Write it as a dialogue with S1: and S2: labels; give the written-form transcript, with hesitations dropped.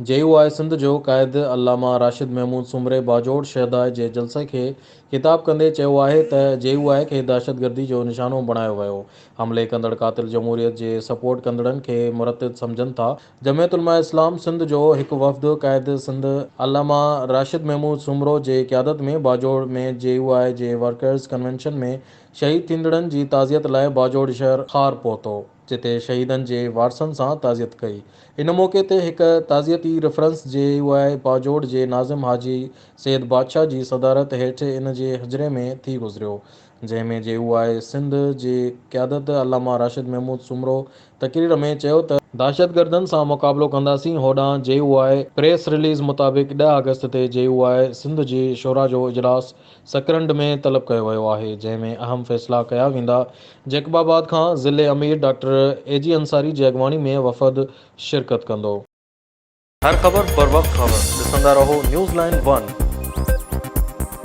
S1: جي يو آء سنڌ جو قائد علامه راشد محمود سومري باجوڙ شهداء جي جلسي کي خطاب ڪندي چيو آهي ته جي يو آء کي دهشتگردي جو نشانو بڻايو ويو، حملي ڪندڙ قاتل جمهوريت جي سپورٽ ڪندڙن کي مرتد سمجهن ٿا. جمعيت علماء اسلام سنڌ جو هڪ وفد قائد سنڌ علامه راشد محمود سومرو جي قيادت ۾ باجوڙ ۾ جي يو آء جي ورڪرز ڪنوينشن ۾ شهيد ٿيندڙن جي تعزيت لاء باجوڙ شهر خار پهتو. جتي شهيدن جي وارثن سان تعزيت ڪئي. ان موقعي تي هڪ تعزيتي ريفرنس جي يو آء باجوڙ جي ناظم حاجي سيد بادشاهه جي صدارت هيٺ ان جي حجري ۾ ٿي گذريو، جنهن ۾ جي يو آء سنڌ جي قيادت علامه راشد محمود سومرو تقرير ۾ چيو ته، دهشتگردن سان مقابلو ڪنداسين، هوڏانهن جي يو آء پريس رليز مطابق ڏهه آگسٽ تي جي يو آء سنڌ جي شورا جو اجلاس سڪرنڊ ۾ طلب ڪيو ويو آهي، جنهن ۾ اهم فيصلا ڪيا ويندا. جيڪب آباد کان ضلعي امير ڊاڪٽر اي جي انصاري جي اڳواڻي ۾ وفد شرڪت ڪندو.
S2: هر خبر بروقت خبر ڏسندا رهو نيوز لائين ون.